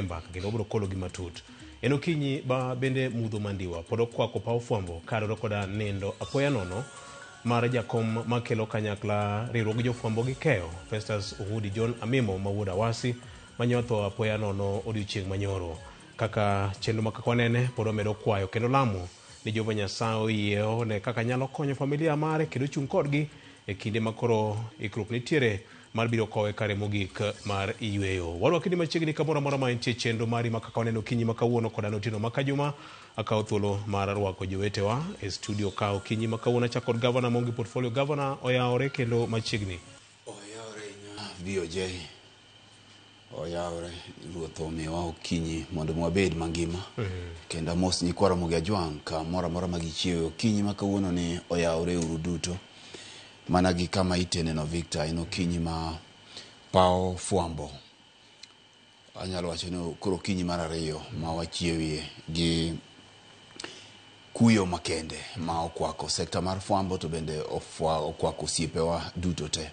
Mbaka kendo wabiro kologi matut. En okinyi ba bende mudho mandiwa pod okwako paw fwambo kaluwore koda nindo apoya nono mar jakom makelo kanyakla riwruog jofwambo gi keyo Festus Ong'udi John Amimo ma wuod Awasi manyotho apoya nono odiochieng' manyoro. Kaka chenro ma kaka wanene pod wamedo kwayo kendo lamo ni Jehova Nyasaye oyie one kaka nyalo konyo familia mare kendo chung' kodgi e kinde ma koro ikruok nitiere mar biro kowe kare mogik mar yweyo. Warwaki ni machiegni kamoro amora ma entie chenro mari ma kaka waneno okinyi ma kawuono koda otieno ma kajuma. Akawo thuolo mar rwako jowetewa e studio ka okinyi ma kawuono achako kod gavana Mongi Portfolio. Gavana oyawore kendo machiegni. Oyawore ahinya VOJ. Oyawore Ruoth omiwa okinyi mondo wabed mangima. Kendo amos nyikwa Ramogi Ajwang' kamoro amora ma gichiewe okinyi ma kawuono ni oyawore uru duto. Mana gi kama iteneno Victor en okinyi ma paw fwambo. Anyalo wacho ni koro okinyi mar ariyo ma wachiewie gi kuyo makende ma okwako sekta mar fwambo to bende okwako osiepewa duto te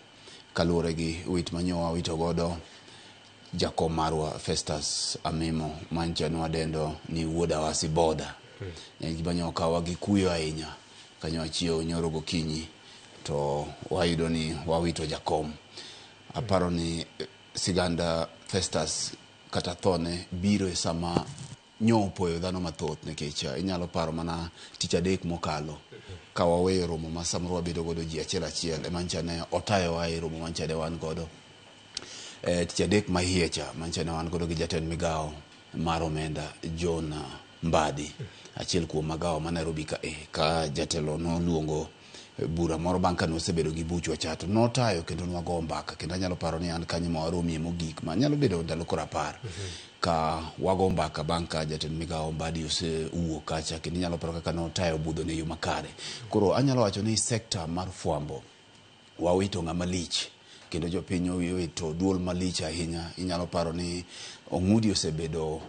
kaluwore gi wit manyo wawito godo jakom marwa Festus Amimo mancha nwadendo ni wuod Awasi boda. En gima nyo okawa gi kuyo ahinya kanyo wachiewo nyoro gokinyi to wayudo ni wawito jakom. Aparo ni siganda Festus kata thone biro e sama nyo opoyo dhano mathoth nikech inyalo paro mana tich adek mokalo ka waweyo romo ma samoro wabedo godo ji achiel achiel ema nyicha ne otayowa e romo manyicha ne wan godo tich adek ma hie cha manyicha ne wan godo gi jatend migawo mar omenda John Mbadi achiel kuom magawo ma Nairobi ka e ka jatelo noluongo bura moro bang' ka nosebedo gi buchwa cha to notayo kendo nwago mbaka kendo anyalo paro ni an kanyo ma waromie mogik ma nyalo bedo ndalo koro apar ka wago mbaka bang' ka jatend migawo Mbadi osewuok kacha kendo inyalo paro kaka notayo budho ne yo makare. Koro anyalo wacho ni sekta mar fwambo wawito ng'ama lich kendo jopiny owito duol malich ahinya. Inyalo paro ni Ong'udi osebedo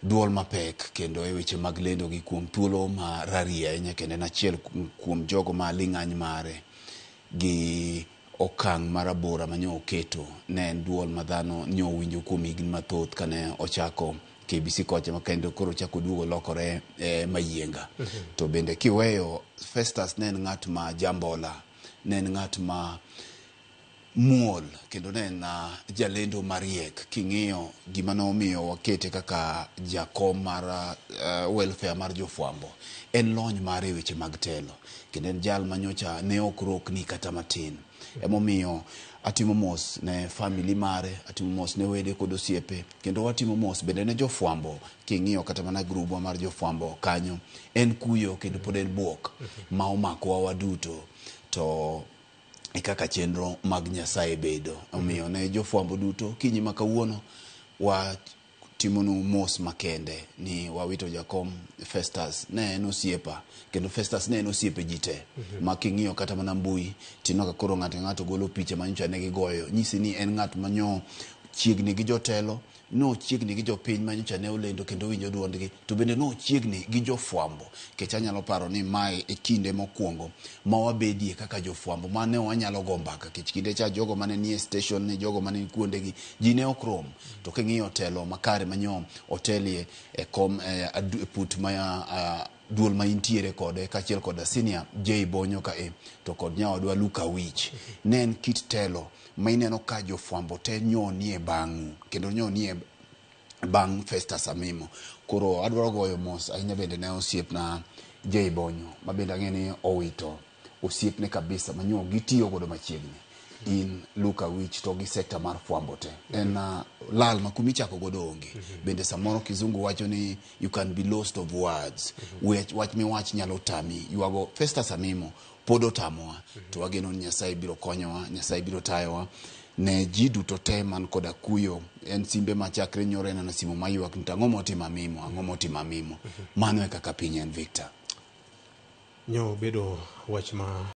duol mapek kendo e weche mag lendo gi kuom thuolo ma rariya ahinya kendo en achiel kuom jogo ma ling'any mare gi okang' marabora manyo oketo ne en duol ma dhano nyo owinjo kuom higni mathoth kane ochako KBC kocha ma kendo koro ochako duogo lokore Mayienga. To bende kiweyo Festus ne en ng'at ma jambola, ne en ng'at ma muol kendo ne en jalendo mariek. King'iyo gima nomiyo wakete kaka jakom mar welfare mar jofwambo en lony mare e weche mag telo kendo en jal manyocha ne ok rokni kata matin. Emomiyo atimo mos ne family mare, atimo mos ne wede kod osiepe kendo watimo mos bende ne jofwambo. King'iyo kata mana grubwa mar jofwambo kanyo en kuyo kendo pod en buok ma omakowa waduto to e kaka chenro mag Nyasaye bedo. Omiyo ne jofwambo duto kinyi ma kawuono watimonu mos makende ni wawito jakom Festus. Ne en osiepa kendo Festus ne en osiepe ji te ma king'iyo kata mana mbui tineno ka koro ng'ato ka ng'ato golo picha manyocha ne gigoyo nyisi ni en ng'at manyo chiegni gi jotelo, nochiegni gi jopiny manyocha ne olendo kendo winjo duondgi to bende nochiegni gi jofwambo nikech anyalo paro ni mae e kinde mokwongo ma wabedie kaka jofwambo ma ne wanyalo go mbaka nikech kinde cha jogo mane nie station ne jogo mane ni kuondegi ji ne ok rom to king'iyo telo makare manyo otelie e kom e put ma duol ma intiere kode kaachiel koda senior J Bonyo ka e to kod nyawadwa Luka Wich ne en kit telo ma ineno ka jofwambo te nyonie bang'u kendo nyonie bang' Festus Amimo. Koro adwaro goyo mos ahinya bende ne osiepna J Bonyo ma bende ang'e ni owito osiepne kabisa manyo gitiyo godo machiegni in Luka Wich to gi sekta mar fwambo te. En lal ma kumichako godo onge. Bende samoro kizungu wacho ni you can be lost of words. Wach miwach nyalo tami. Ywago Festus Amimo pod otamowa to wageno ni Nyasaye biro konyowa, Nyasaye biro tayowa ne ji duto te man koda kuyo. En simbe machakre nyoro en ana simu maywak ni to ang'o motimo Amimo, ang'o motimo Amimo. Mano e kaka piny en Victor. Nyo bedo wach ma